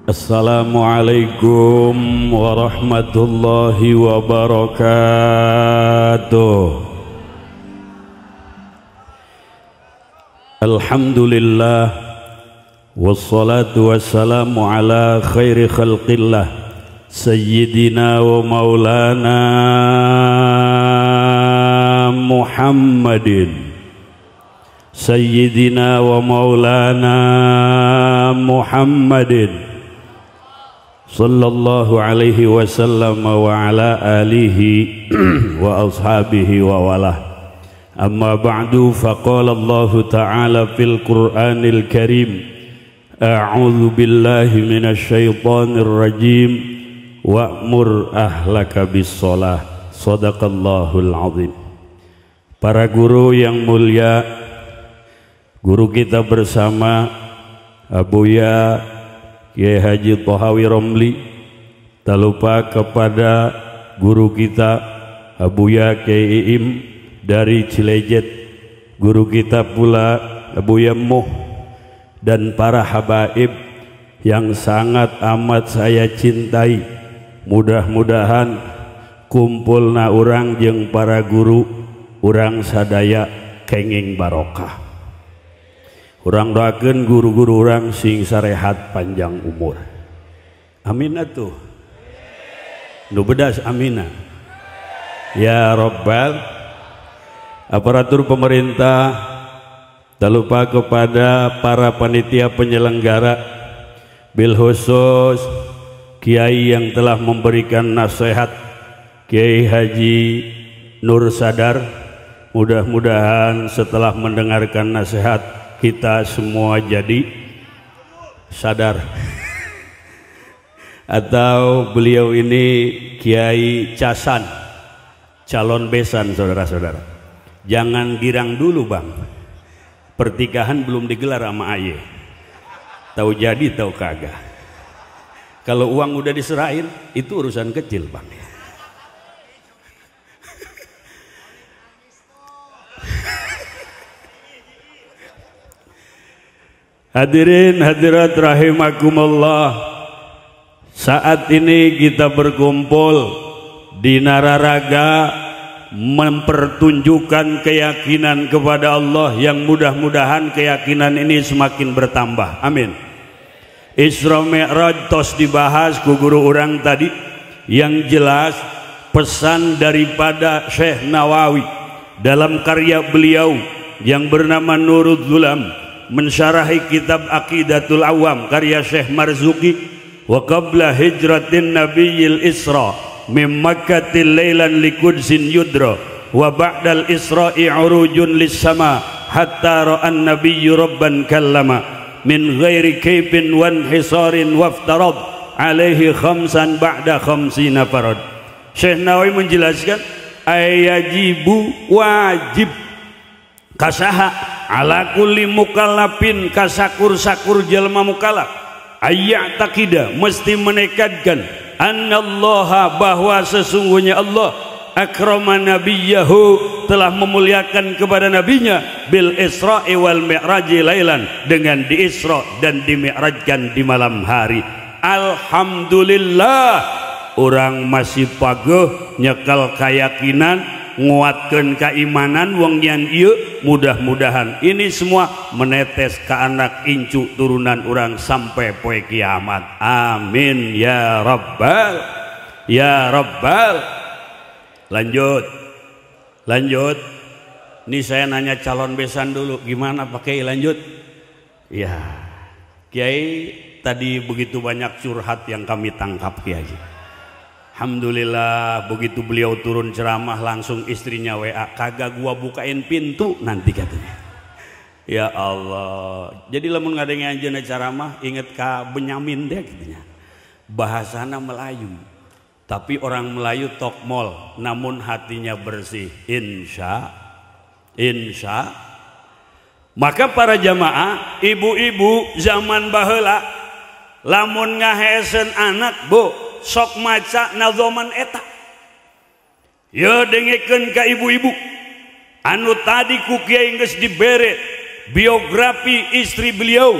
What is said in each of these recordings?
Assalamualaikum warahmatullahi wabarakatuh. Alhamdulillah wassalatu wassalamu ala khairi khalqillah sayyidina wa maulana Muhammadin sayyidina wa maulana Muhammadin sallallahu alaihi wasallam wa ala alihi wa ashabihi wa walah. Amma ba'du, faqala Allah ta'ala fil Qur'anil Karim, a'udzu billahi minasy syaithanir rajim, wa'mur ahlaka bis shalah. Shadaqallahul azim. Para guru yang mulia, guru kita bersama Abuya Kiai Haji Tohawi Romli, tak lupa kepada guru kita Abuya Kiai Iim dari Cilejet, guru kita pula Abuya Muh, dan para habaib yang sangat amat saya cintai. Mudah-mudahan kumpulna urang jeung para guru urang sadaya kenging barokah. Urang doakeun guru-guru urang sing sarehat panjang umur. Amin atuh. Nu bedas amina. Ya Rabbal. Aparatur pemerintah, tak lupa kepada para panitia penyelenggara, bil khusus kiai yang telah memberikan nasihat, Kiai Haji Nur Sadar. Mudah-mudahan setelah mendengarkan nasihat kita semua jadi sadar. Atau beliau ini Kiai Casan, calon besan, saudara-saudara. Jangan girang dulu bang, pertikahan belum digelar sama aye. Tahu jadi tahu kagak. Kalau uang udah diserahin itu urusan kecil bang. Hadirin hadirat rahimakumullah, saat ini kita berkumpul di Nararaga mempertunjukkan keyakinan kepada Allah yang mudah-mudahan keyakinan ini semakin bertambah. Amin. Isra Mi'raj tos dibahas ku guru urang tadi, yang jelas pesan daripada Syekh Nawawi dalam karya beliau yang bernama Nurul Zulam mensyarahi kitab Aqidatul Awam karya Syekh Marzuki, wa qabla hijratin nabiyil Isra mim Makkatil lailan liqudsin yudra wa ba'dal Isra'i urujun lis sama hatta ra'an nabiyyu rabban kallama min ghairi kaifin wa inhisarin waftarad alaihi khamsan ba'da khamsina farad. Syekh Nawawi menjelaskan ayajibu wajib kasaha ala kulli mukallafin kasakur-sakur jelma mukallaf ayya'taqida mesti menekadkan annallaha bahwa sesungguhnya Allah akrama nabiyahu telah memuliakan kepada nabinya bil Isra'i wal Mi'raji lailan, dengan di Isra dan dimi'rajkan di malam hari. Alhamdulillah orang masih pageuh nyekal keyakinan, nguatkeun keimanan wong yang ieu, mudah-mudahan ini semua menetes ke anak incu turunan orang sampai poe kiamat. Amin ya rabbal ya rabbal. Lanjut, lanjut. Ini saya nanya calon besan dulu, gimana Pak Kiai? Lanjut ya Kiai, tadi begitu banyak curhat yang kami tangkap Kiai. Alhamdulillah begitu beliau turun ceramah langsung istrinya WA, kagak gua bukain pintu nanti katanya. Ya Allah. Jadi lamun ngadenge anjeunna ceramah inget ka Benyamin deh katanya. Bahasana Melayu. Tapi orang Melayu tokmol namun hatinya bersih. Insya insya. Maka para jamaah, ibu-ibu zaman baheula lamun ngahesen anak bu sok maca nazoman eta. Ya dengekeun ka ibu-ibu anu tadi ku kiai geus dibere biografi istri beliau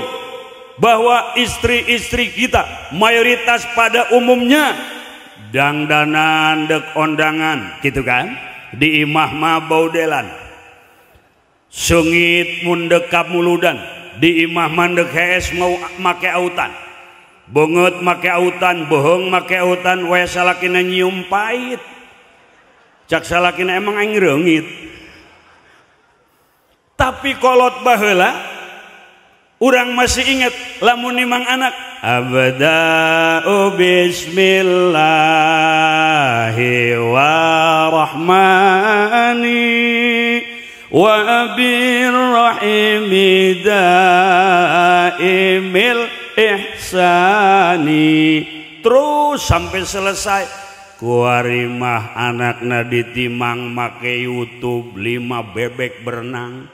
bahwa istri-istri kita mayoritas pada umumnya dangdanan dek ondangan gitu kan, di imah mah baudelan, sengit mun dek kamuludan, di imah mah dek hees mau make autan, beungeut make autan, bohong make autan, we salakina nyium pahit, cak salakina emang aing reungit. Tapi kolot baheula urang masih ingat lamun nimang anak abda'u bismillahi warahmani wa birrahimi daimil ihsani, terus sampai selesai. Kuari mah anakna ditimang make YouTube 5 bebek berenang,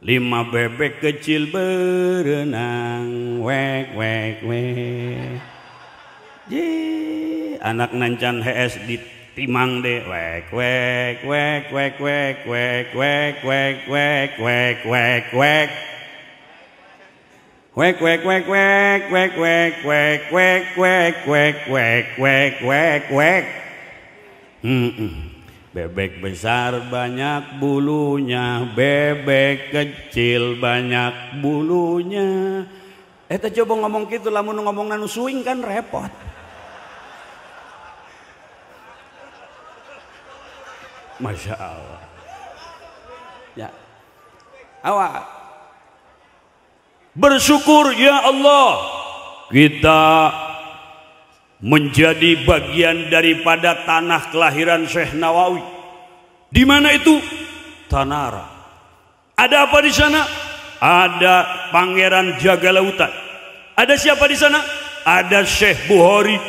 5 bebek kecil berenang, wek wek wek. Ye, anak nancan HS ditimang deh, wek wek wek wek wek wek wek wek wek wek wek wek. Wek wek wek wek wek wek wek wek wek wek wek wek wek wek. Bebek besar banyak bulunya, bebek kecil banyak bulunya. Eta coba ngomong gitu, lamun ngomong nanu suing kan repot. Masya Allah. Ya. Awak bersyukur ya Allah, kita menjadi bagian daripada tanah kelahiran Syekh Nawawi. Di mana itu? Tanara. Ada apa di sana? Ada Pangeran Jaga Lautan. Ada siapa di sana? Ada Syekh Bukhari,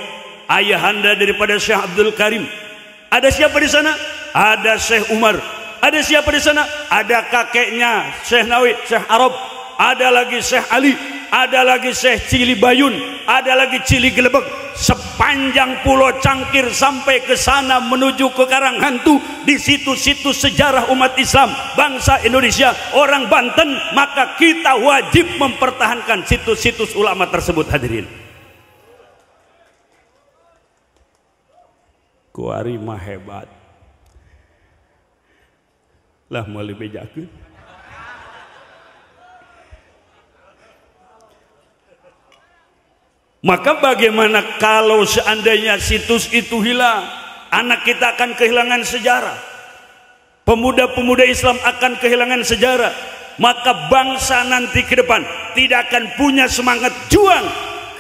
ayahanda daripada Syekh Abdul Karim. Ada siapa di sana? Ada Syekh Umar. Ada siapa di sana? Ada kakeknya Syekh Nawawi, Syekh Arab. Ada lagi Syekh Ali, ada lagi Syekh Cili Bayun, ada lagi Cili Gelebek. Sepanjang Pulau Cangkir sampai ke sana menuju ke Karanghantu, di situ-situ sejarah umat Islam, bangsa Indonesia, orang Banten, maka kita wajib mempertahankan situs-situs ulama tersebut hadirin. Kuari mah hebat. Lah meuli bejakeun. Maka bagaimana kalau seandainya situs itu hilang, anak kita akan kehilangan sejarah, pemuda-pemuda Islam akan kehilangan sejarah, maka bangsa nanti ke depan tidak akan punya semangat juang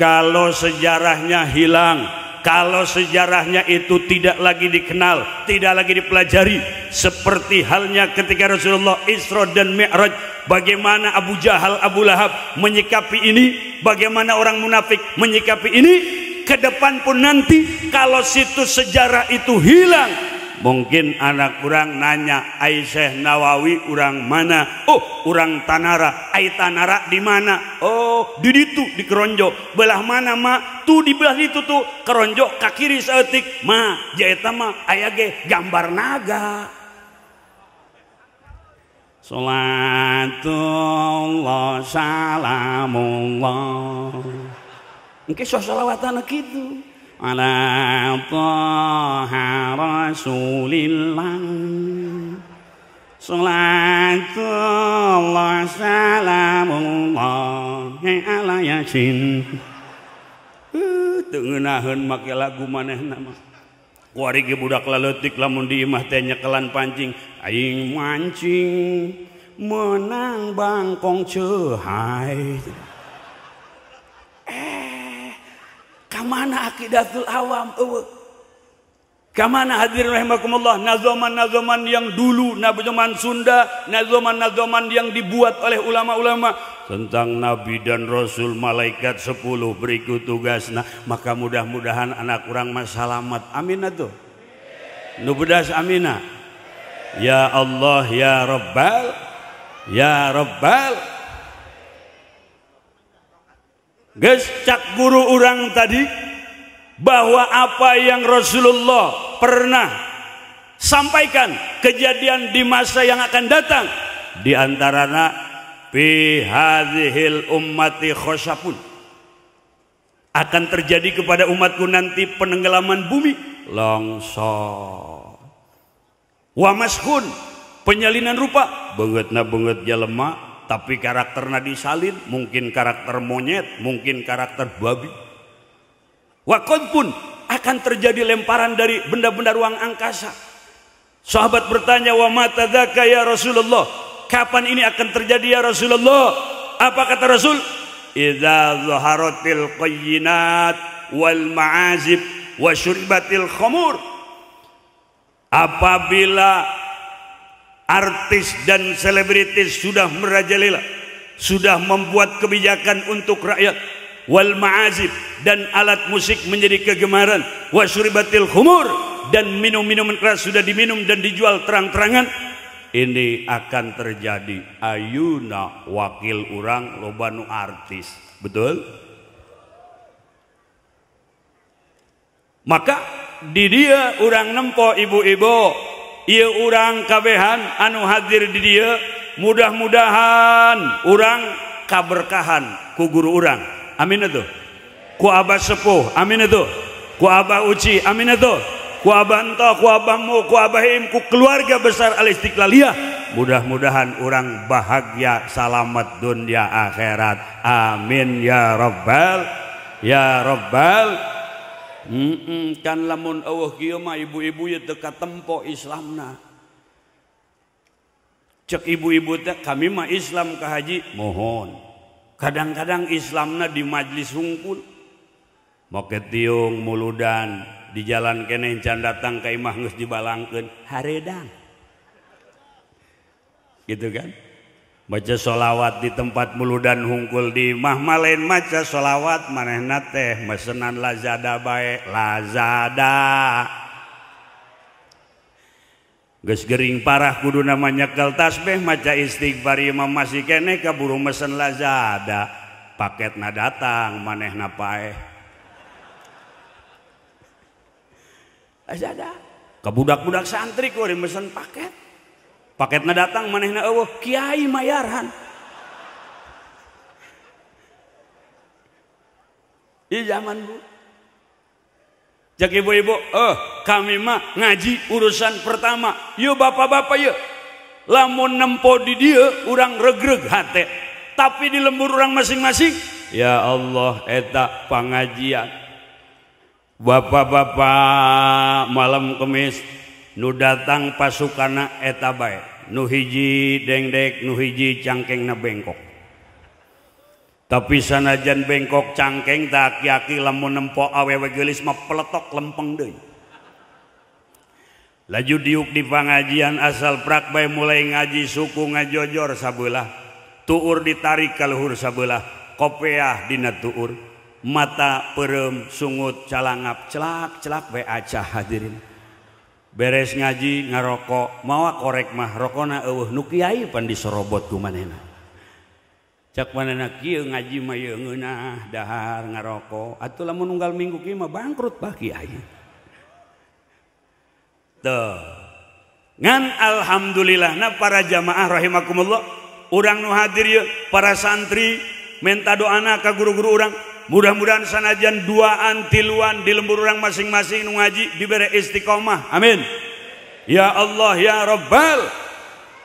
kalau sejarahnya hilang, kalau sejarahnya itu tidak lagi dikenal, tidak lagi dipelajari. Seperti halnya ketika Rasulullah Isra dan Mi'raj, bagaimana Abu Jahal, Abu Lahab menyikapi ini, bagaimana orang munafik menyikapi ini. Ke depan pun nanti kalau situs sejarah itu hilang, mungkin anak orang nanya, ai Syekh Nawawi orang mana? Oh, orang Tanara. Ai Tanara di mana? Oh, di ditu di Keronjo. Belah mana ma? Tuh di belah itu tuh Keronjo ka kiri saeutik. Ma, jaeta mah aya ge gambar naga. Salatullah salamullah. Engke sholawatan kitu. Ala taha rasulillah. Salatullah salamullah ala yasin. Teu ngeunaheun make lagu manehna mah. Kuari ge budak laleutik lamun di imah teh nyekelan pancing, aing mancing menang bangkong ceuhai. Kamana akidatul awam eueuh? Kamana hadirin rahimakumullah, nazoman-nazoman yang dulu, nazoman Sunda, nazoman-nazoman yang dibuat oleh ulama-ulama tentang nabi dan rasul, malaikat 10 berikut tugasna. Maka mudah-mudahan anak urang mah salamat. Amin atuh. Nu bedas amina. Ya Allah ya Rabbal ya Rabbal. Geus cak guru urang tadi bahwa apa yang Rasulullah pernah sampaikan kejadian di masa yang akan datang, di antaranya Fi hadhil ummati khosafun, akan terjadi kepada umatku nanti penenggelaman bumi, longsor. Wa mashun, penyalinan rupa, beungeutna beungeut jelema tapi karakterna disalin, mungkin karakter monyet, mungkin karakter babi. Wa qadfun, akan terjadi lemparan dari benda-benda ruang angkasa. Sahabat bertanya, wa mata dzaka ya Rasulullah, kapan ini akan terjadi ya Rasulullah? Apa kata Rasul? Idza zaharatil qayyinat wal ma'azib wa syurbatil khamur. Apabila artis dan selebritis sudah merajalela, sudah membuat kebijakan untuk rakyat, wal ma'azib, dan alat musik menjadi kegemaran, wa syurbatil khumur, dan minum-minuman keras sudah diminum dan dijual terang-terangan, ini akan terjadi. Ayuna wakil urang loba nu artis, betul? Maka di dia urang nempo ibu-ibu, ieu urang kabehan anu hadir di dia, mudah-mudahan urang kaberkahan ku guru urang, amin atuh. Ku abah sepuh, amin atuh. Ku abah uci, amin atuh. Ku abah ento, ku abah mu, ku abah im, ku keluarga besar Al Istiqlaliyah, mudah-mudahan orang bahagia selamat dunia akhirat, amin ya rabbal ya rabbal. Kan lamun eueuh kieu mah ibu-ibu ye teu katempo Islamna. Cek ibu-ibu teh kami mah Islam ka haji, mohon. Kadang-kadang Islamna di majlis hungkul. Make tiung muludan di jalan keneh can datang ka imah geus dibalangkeun haredang. Gitu kan? Baca sholawat di tempat muludan hungkul di imah mah lain maca sholawat manehna teh mesenan Lazada bae, Lazada. Geus gering parah kudu namanya nyekel tasbih maca istighfar ieu mah masih keneh kaburu mesen Lazada. Paketna datang manehna paeh. Lazada. Ka budak-budak santri kuari mesen paket. Paketna datang manehna eueuh, kiai mayarhan. Ieu zaman bu. Cek ibu-ibu, kami mah ngaji urusan pertama. Yeuh bapak-bapak yeuh. Lamun nempo di dieu urang regreg hate. Tapi di lembur urang masing-masing, ya Allah eta pangajian. Bapak-bapak malam Kemis nu datang pasukana eta bae, nu hiji dengdek, nu hiji cangkengna bengkok. Tapi sanajan bengkok cangkeng tak aki-aki lamun nempo awewe geulis mah peletok lempeng deui. Laju diuk di pangajian asal prak bae mulai ngaji suku ngajojor sabelah, tuur ditarik ka luhur sabelah, kopeah dina tuur, mata peureum sungut calangap celak-celak bae acah hadirin. Beres ngaji ngarokok, mawa korek mah rokona eueuh nu kiai pan disorobot ku manehna. Cak manehna kieu ngaji mah ieu ngeunah dahar ngarokok, atuh lamun unggal minggu kieu mah bangkrut bah kiai. Teu. Ngan alhamdulillahna para jamaah rahimakumullah, urang nu hadir ieu para santri menta doana ka guru-guru urang. Mudah-mudahan sanajan duaan tiluan di lembur orang masing-masing nu ngaji diberi istiqomah, amin ya Allah ya Rabbal.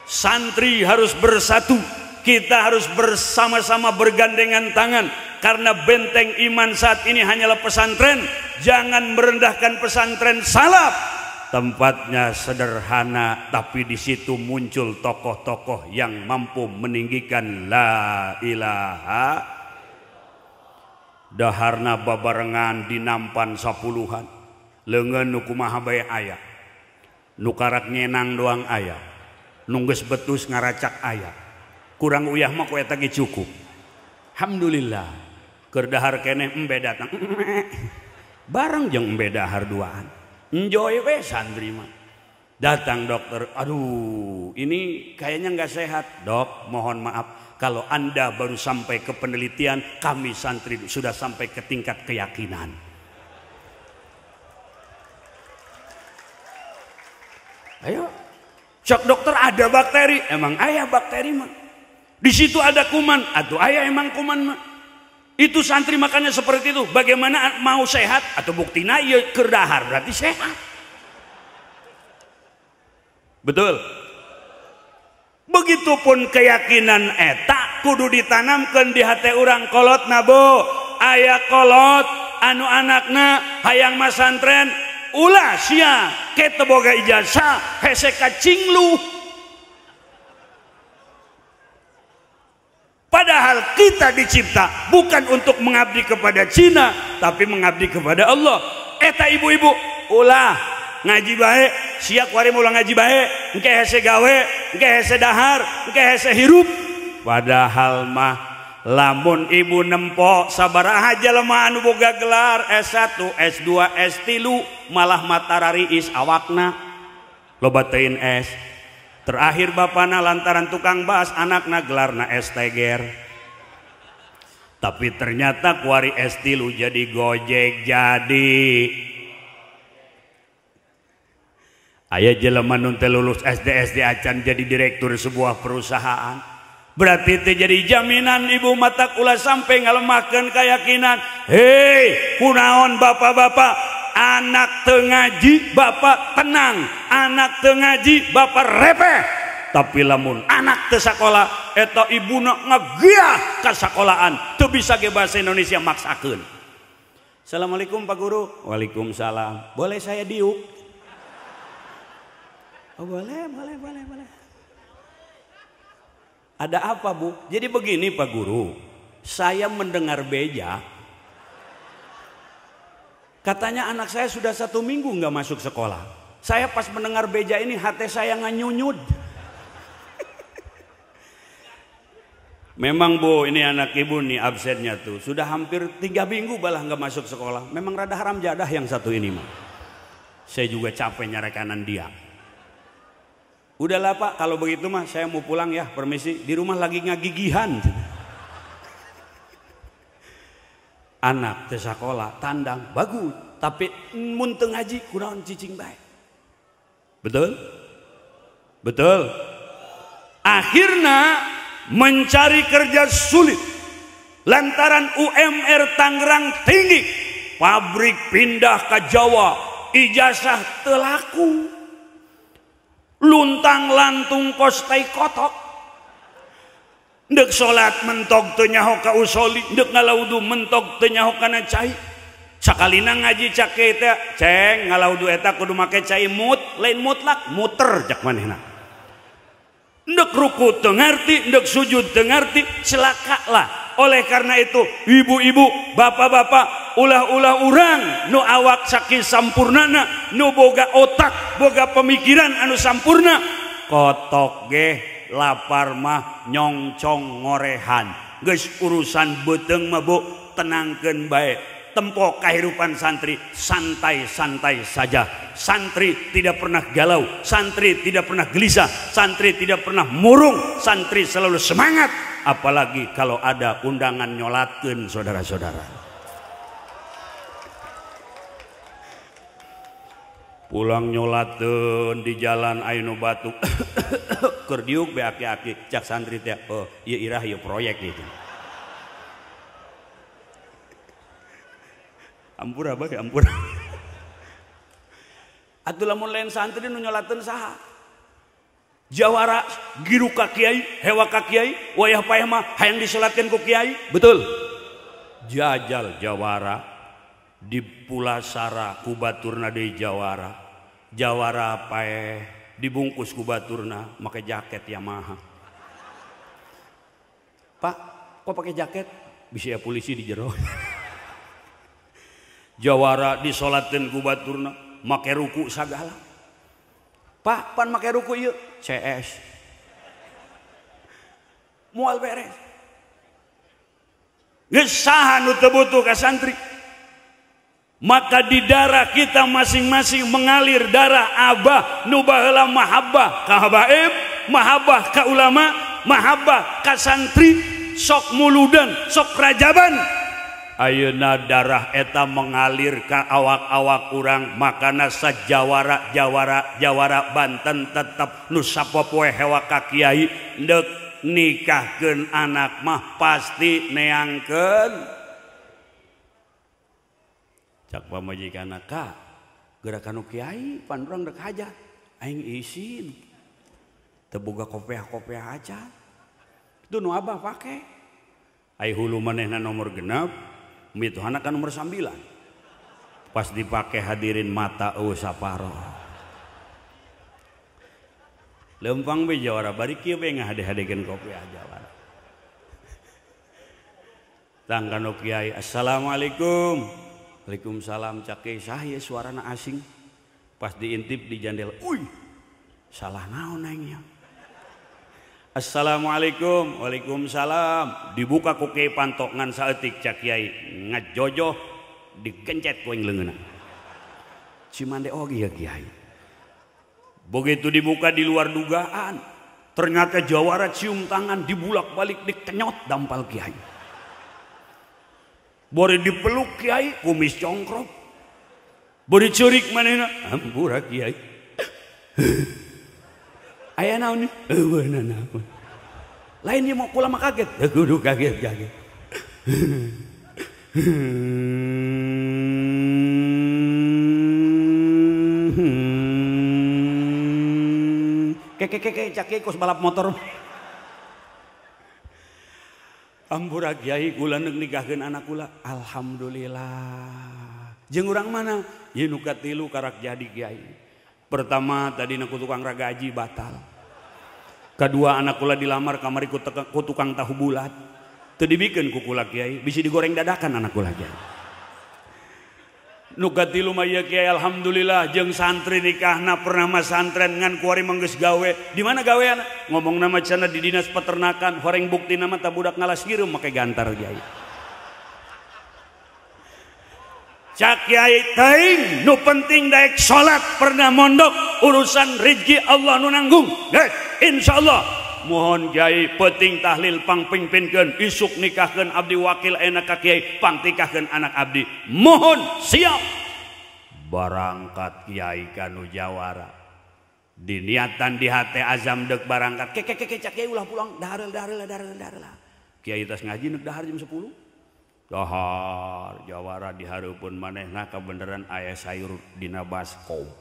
Santri harus bersatu, kita harus bersama-sama bergandengan tangan, karena benteng iman saat ini hanyalah pesantren. Jangan merendahkan pesantren salaf, tempatnya sederhana tapi di situ muncul tokoh-tokoh yang mampu meninggikan la ilaha. Daharna babarengan dinampan sapuluhan, leungeun nu kumaha bae aya, nu karak nyenang doang aya, nu geus betus ngaracak aya, kurang uyah mah ku eta ge cukup. Alhamdulillah keur dahar keneh embe datang bareng jeung embe dahar duaan, enjoy we santri mah. Datang dokter, aduh ini kayaknya nggak sehat dok, mohon maaf kalau Anda baru sampai ke penelitian, kami santri sudah sampai ke tingkat keyakinan. Ayo, cek dokter ada bakteri, emang ayah bakteri mah. Di situ ada kuman, atau ayah emang kuman mah. Itu santri makanya seperti itu. Bagaimana mau sehat atau buktina ieu keur dahar berarti sehat. Betul. Begitupun keyakinan eta kudu ditanamkan di hati urang kolot na bu. Aya kolot anu anakna hayang masantren ulah sia ke teu boga ijazah hese kacinglu. Padahal kita dicipta bukan untuk mengabdi kepada Cina, tapi mengabdi kepada Allah. Eta ibu-ibu ulah ngaji bae, sia kuari ulah ngaji bae, engke hese gawe, engke hese dahar, engke hese hirup. Padahal mah lamun ibu nempo sabaraha jelema anu boga gelar S1, S2, S3 malah matarariis awakna. Loba teuing S. Terakhir bapana lantaran tukang bas anakna gelarna STGR. Tapi ternyata kuari S3 jadi Gojek jadi. Aya jelema nu teu lulus SD SD acan jadi direktur sebuah perusahaan. Berarti teu jadi jaminan ibu matak ulah sampai ngalemahkeun keyakinan. Hei, kunaon bapak-bapak, anak teu ngaji bapak tenang, anak teu ngaji bapak repeh. Tapi lamun anak teu sakola eta ibuna ngegiah ka sakolaan, teu bisa ge bahasa Indonesia maksakeun. Assalamualaikum Pak Guru. Waalaikumsalam. Boleh saya diuk? Oh boleh, boleh, boleh, boleh. Ada apa Bu? Jadi begini Pak Guru, saya mendengar beja. Katanya anak saya sudah 1 minggu nggak masuk sekolah. Saya pas mendengar beja ini hati saya nganyunyud. Memang Bu, ini anak ibu nih absennya tuh. Sudah hampir 3 minggu balah nggak masuk sekolah. Memang rada haram jadah yang satu ini mah. Saya juga capek nyarekanan dia. Udahlah Pak, kalau begitu mah saya mau pulang ya, permisi. Di rumah lagi ngagigihan. Anak teu sakola tandang bagus, tapi mun teu ngaji kunaon cicing bae. Betul? Betul. Akhirnya mencari kerja sulit. Lantaran UMR Tangerang tinggi, pabrik pindah ke Jawa, ijazah teu laku. Luntang lantung kos tai kotok. Ndek salat mentok teu nyaho ka usoli, ndek ngalaudu mentok teu nyaho kana cai. Sakalina ngaji cake teh, ceng ngalaudu eta kudu make cai mut, lain mutlak, muter cak manehna. Ndek ruku teu ngarti, ndek sujud teu ngarti, celakalah. Oleh karena itu, ibu-ibu, bapak-bapak, ulah-ulah urang nu awak saking sampurnana, nu boga otak, boga pemikiran anu sampurna, kotok ge lapar mah nyongcong ngorehan. Geus urusan beuteung mah Bu, tenangkeun bae. Tempo kehidupan santri santai-santai saja. Santri tidak pernah galau, santri tidak pernah gelisah, santri tidak pernah murung, santri selalu semangat. Apalagi kalau ada undangan nyolatkeun saudara-saudara. Pulang nyolatkeun di jalan aya nu batuk. Keur diuk be aki-aki cak santri teh, oh ieu irah ieu proyek gitu. Ampura bae ampura. Atuh lamun lain santri nu nyolatkeun saha? Jawara giru ka kiai, hewa ka kiai, wayah payah mah hayang disolatkeun ku kiai. Betul. Jajal jawara di Pulasara ku baturna deui jawara. Jawara paeh dibungkus ku baturna make jaket Yamaha. Pak, kok pakai jaket? Bisa ya polisi di jero. Jawara disolatkeun ku baturna make ruku sagala. Pak, pan make ruku ieu CS. Moal beres. Geus saha nu teu butuh ka santri? Maka di darah kita masing-masing mengalir darah abah nu baheula mahabbah ka habaib, mahabbah ka ulama, mahabbah ka santri, sok muludan, sok rajaban. Ayeuna darah eta mengalir ka awak-awak urang, makana sajawara jawara jawara Banten tetep nu sapopoe hewa ka kiai, ndek Nikahkeun anak mah pasti neangkeun. Cak pamajikanna ka gerakan nu kiai pan urang rek hajat aing isin teu boga kopeah-kopeah aja. Itu nu abah pake. Ai hulu manehna nomor 6, mituhana kan nomor 9. Pas dipake hadirin mata eueuh saparo. Lempang be jawara bari kieu be ngahade-hadekeun kopeah jawara. Tang kanu kiai, assalamualaikum. Waalaikumsalam cak kiai sah suarana asing. Pas diintip di jandela, uy, salah naon aing nya. Assalamualaikum, waalaikumsalam. Dibuka ku kiai pantok ngan saeutik cak kiai ngajojoh digencet ku aing leungeunna. Cimande oge ya kiai. Begitu dibuka di luar dugaan, ternyata jawara cium tangan dibulak-balik dikenyot dampal kiai. Bari dipeluk kiai kumis congkrop. Bari ceurik manehna, ampura kiai. Aya naon nih? Eueuh naon. Lain ieu mau kula mah kaget. Kudu kaget-kaget. Keke cak kiai kos balap motor. Ampura kiai kula neuk nikahkeun anak kula. Alhamdulillah. Jeung urang mana? Ieu nu katilu karak jadi kiai. Pertama tadi ku tukang ragaji batal. Kedua anak kula dilamar kamari ku tukang tahu bulat. Teu dibikeun ku kula kiai, bisi digoreng dadakan anak kula kiai. Nu katilu mah ieu kiai alhamdulillah jeung santri nikahna pernah mah santren ngan kuari mah geus gawe. Di mana gaweana? Ngomongna mah cenah di dinas peternakan, horeng buktina mah ta budak ngalas ngireum make gantar kiai. Cak kiai teuing nu penting daek salat pernah mondok, urusan rezeki Allah nu nanggung. Geus insyaallah. Mohon kiai penting tahlil pangpingpinkeun isuk nikahkeun abdi wakil enak ka kiai pangtikahkeun anak abdi. Mohon siap. Barangkat kiai kanu jawara. Diniatan di hate azam deuk barangkat. Ke ke ke cak kiai ulah pulang dahareul dahareul dahareul dahareul. Kiai tas ngaji neuk dahar jam 10. Dahar jawara di hareupeun manehna kabeneran aya sayur dina baskom.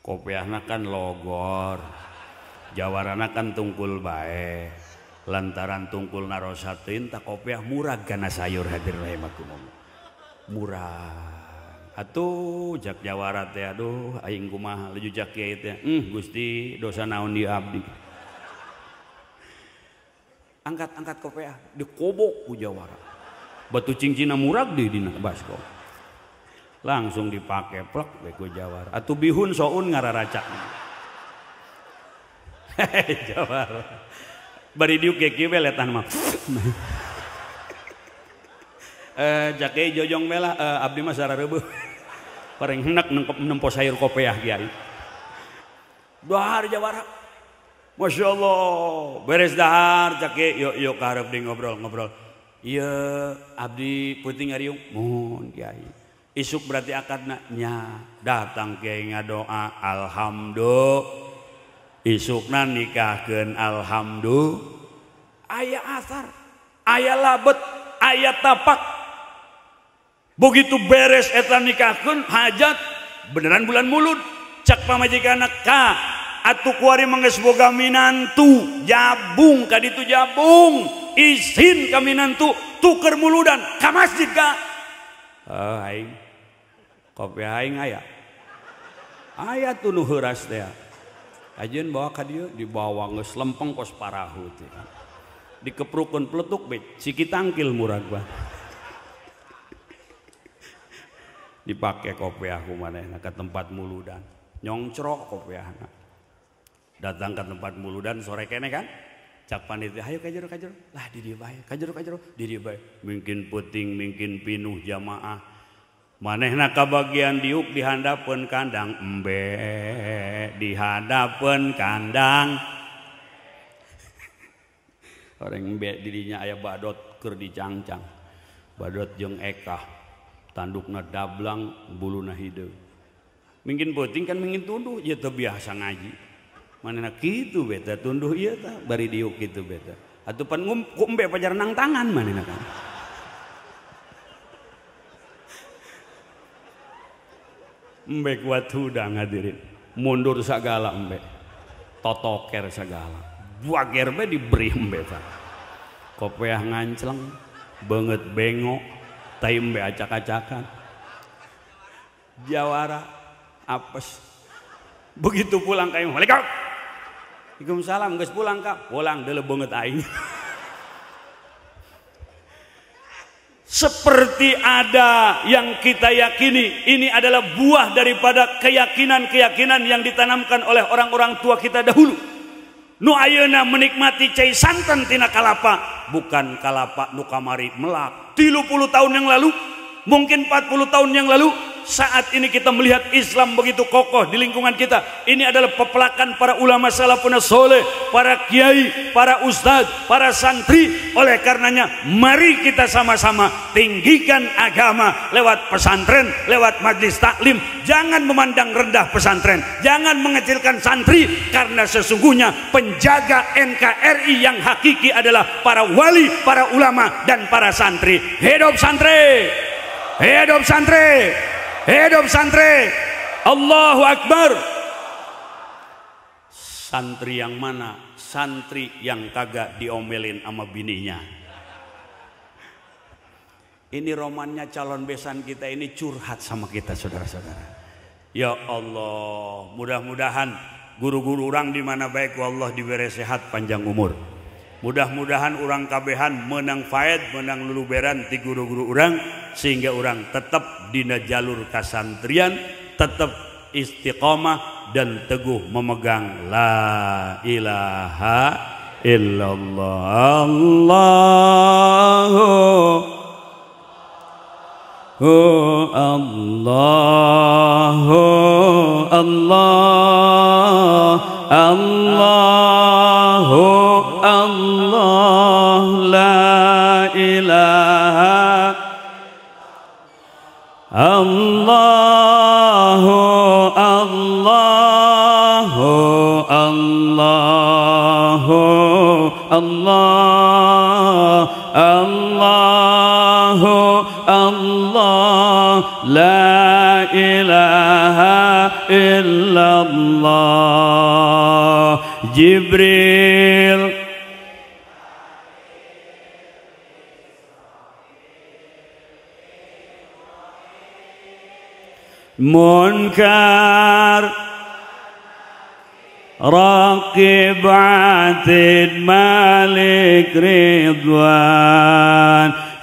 Kopeahna kan logor. Jawarana kan tungkul bae. Lantaran tungkul narosateun tak kopiah murah kana sayur hadir rahimakumullah. Murah. Atuh jak jawara teh aduh aing kumaha leju jak kiai teh. Gusti dosa naon di abdi. Angkat-angkat kopiah dikobok ku jawara. Batu cincina murag di dina baskom. Langsung dipake plek we ku jawara. Atuh bihun soun ngararacak. Jawara. Bari diuk kieu we letan mah. Jake jojong melah abdi mah sarareubeuh. Pareng hendak nempo sayur kopeah kiai. Dahar jawara. Masya Allah, beres dahar jake yuk yuk ka hareup deui ngobrol-ngobrol. Ieu abdi peuting ngariung mohon kiai. Isuk berarti akadna nya datang kiai ngadoa alhamdulillah. Isukna nikahkeun alhamdulillah. Aya asar, aya labet, aya tapak. Begitu beres eta nikahkeun hajat beneran bulan mulud. Cak pamajikanna ka atuh kuari mah geus boga minantu, jabung ka ditu jabung, izin ka minantu tuker muludan ka masjid ka. Aing kopi aing aya. Aya tuh nu heuras teh. Ajeun bawa ka dieu dibawa geus lempeng kos parahu teh. Dikeprukeun peletuk be ciki tangkil murag bah. Dipake kopiah ku manehna ka tempat muludan. Nyongcrok kopiahna. Datang ke tempat muludan sore kene kan. Cak panitia hayu ka jero ka jero. Lah di dieu bae, ka jero ka jero, di dieu bae. Mungkin peuting, mungkin pinuh jamaah. Manehna kabagian diuk di handapeun kandang embe, di handapeun kandang. Orang embe didinya aya badot keur dicangcang. Badot jeung ekah, tandukna dablang, buluna hideung. Mungkin peuting kan mungkin tunduh, ieu teu biasa ngaji. Manehna kitu beta tunduh ieu tah bari diuk kitu beta. Atuh pan ku embe pajar nang tangan manehna kan. Embe kuat hudang hadirin. Mundur sagala embe. Totoker sagala. Buager be diberi embe tah. Kopeah ngancleng, beungeut bengok, tai embe acak-acakan. Jawara apes. Begitu pulang ka imah, Waalaikumsalam, geus pulang ka? Pulang deuleu beungeut aing. Seperti ada yang kita yakini, ini adalah buah daripada keyakinan-keyakinan yang ditanamkan oleh orang-orang tua kita dahulu. Nu ayeuna menikmati cai santan tina kalapa, bukan kalapa nu kamari melak 30 tahun yang lalu, mungkin 40 tahun yang lalu. Saat ini kita melihat Islam begitu kokoh di lingkungan kita. Ini adalah pepelakan para ulama salafun soleh, para kiai, para ustadz, para santri. Oleh karenanya mari kita sama-sama tinggikan agama lewat pesantren, lewat majlis taklim. Jangan memandang rendah pesantren, jangan mengecilkan santri, karena sesungguhnya penjaga NKRI yang hakiki adalah para wali, para ulama, dan para santri. Hidup santri, hidup santri, hidup santri. Allahu Akbar. Santri yang mana? Santri yang kagak diomelin sama bininya. Ini romannya calon besan kita ini curhat sama kita saudara-saudara. Ya Allah, mudah-mudahan guru-guru orang di mana baik wallah diberi sehat panjang umur. Mudah-mudahan orang kabehan menang faed, menang luluberan ti guru-guru orang, sehingga orang tetap dina jalur kasantrian, tetap istiqomah dan teguh memegang la ilaha illallah. Allahu Allahu Allah Allahu Allah la ilaha Allahu Allahu Allahu Allah Allahu Allah la ilaha illallah. Jibril Munkar Raqib Atid Malik Ridwan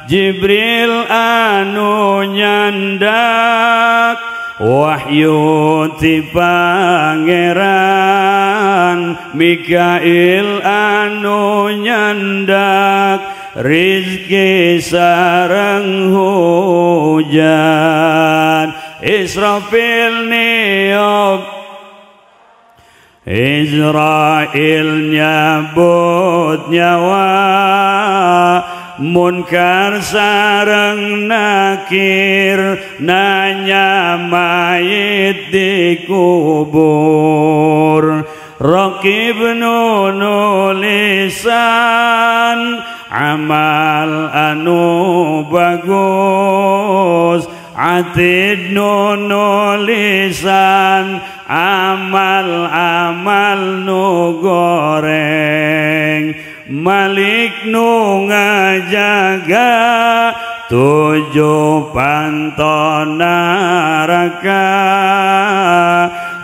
Jibril anu nyandak wahyu ti pangeran, Mikail anu nyandak rizki sareng hujan, Israfil niup Israel nyabut nyawa, Munkar sareng nakir nanya mayit di kubur, Raqib nulisan amal anu bagus, Atid nulisan amal-amal nu goreng, Malik nu ngajaga tujuh panto neraka,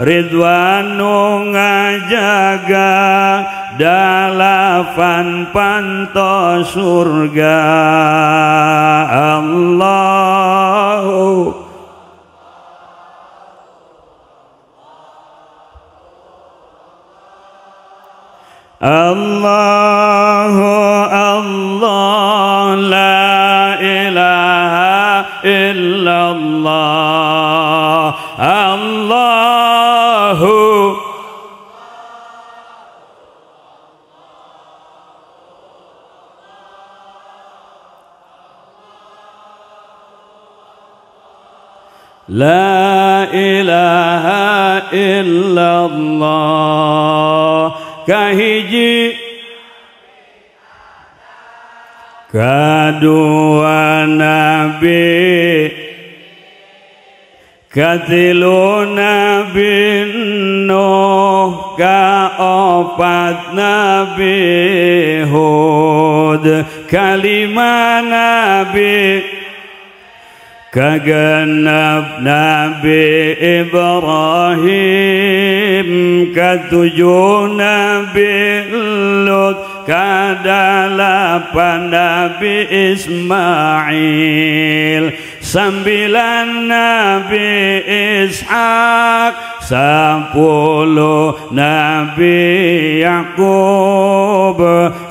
Ridwan nu ngajaga dalapan panto surga. Allahu Allahu Allah la ilaha illallah. Allahu la ilaha illallah. Kahiji kadua nabi katilu nabi Nuh kaopat nabi Hud kalima nabi kagenap nabi Ibrahim katujuh nabi Lut kadalapan nabi Ismail 9 nabi Ishak 10 nabi Yakub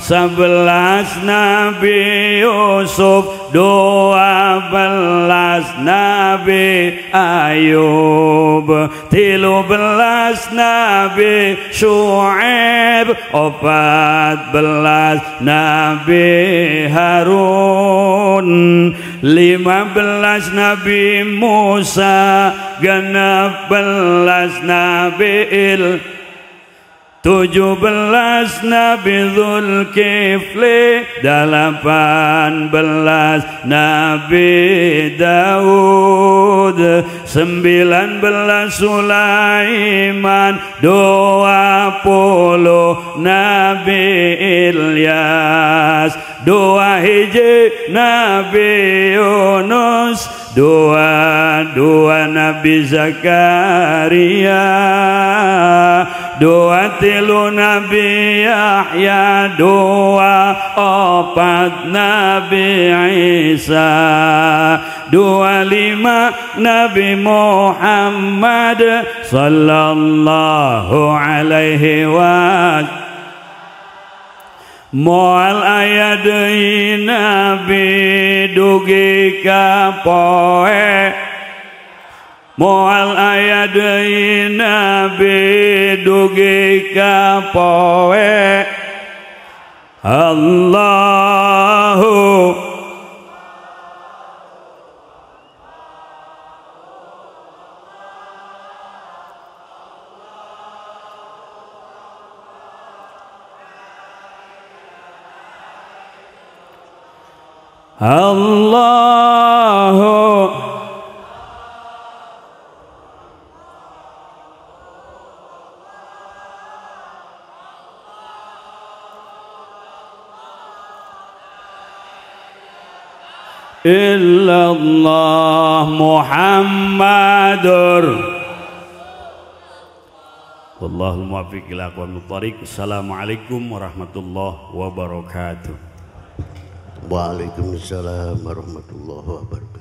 11 nabi Yusuf 12 nabi Ayub 13 nabi Syu'aib 14 nabi Harun 15 nabi Musa 16 nabi 17 nabi Zulkifli 18 nabi Daud 19 Sulaiman 20 nabi Ilyas 2 hiji nabi Yunus 22 nabi Zakaria 23 nabi Yahya 24 nabi Isa 25 nabi Muhammad sallallahu alaihi wasallam. Moal aya deui nabi dugi ka poe moal aya deui nabi dugi ka poe Allahu Allahu illallah Muhammadur wallahul muwaffiq ila aqwamit thariq. Assalamualaikum warahmatullahi wabarakatuh. Waalaikumsalam warahmatullahi wabarakatuh.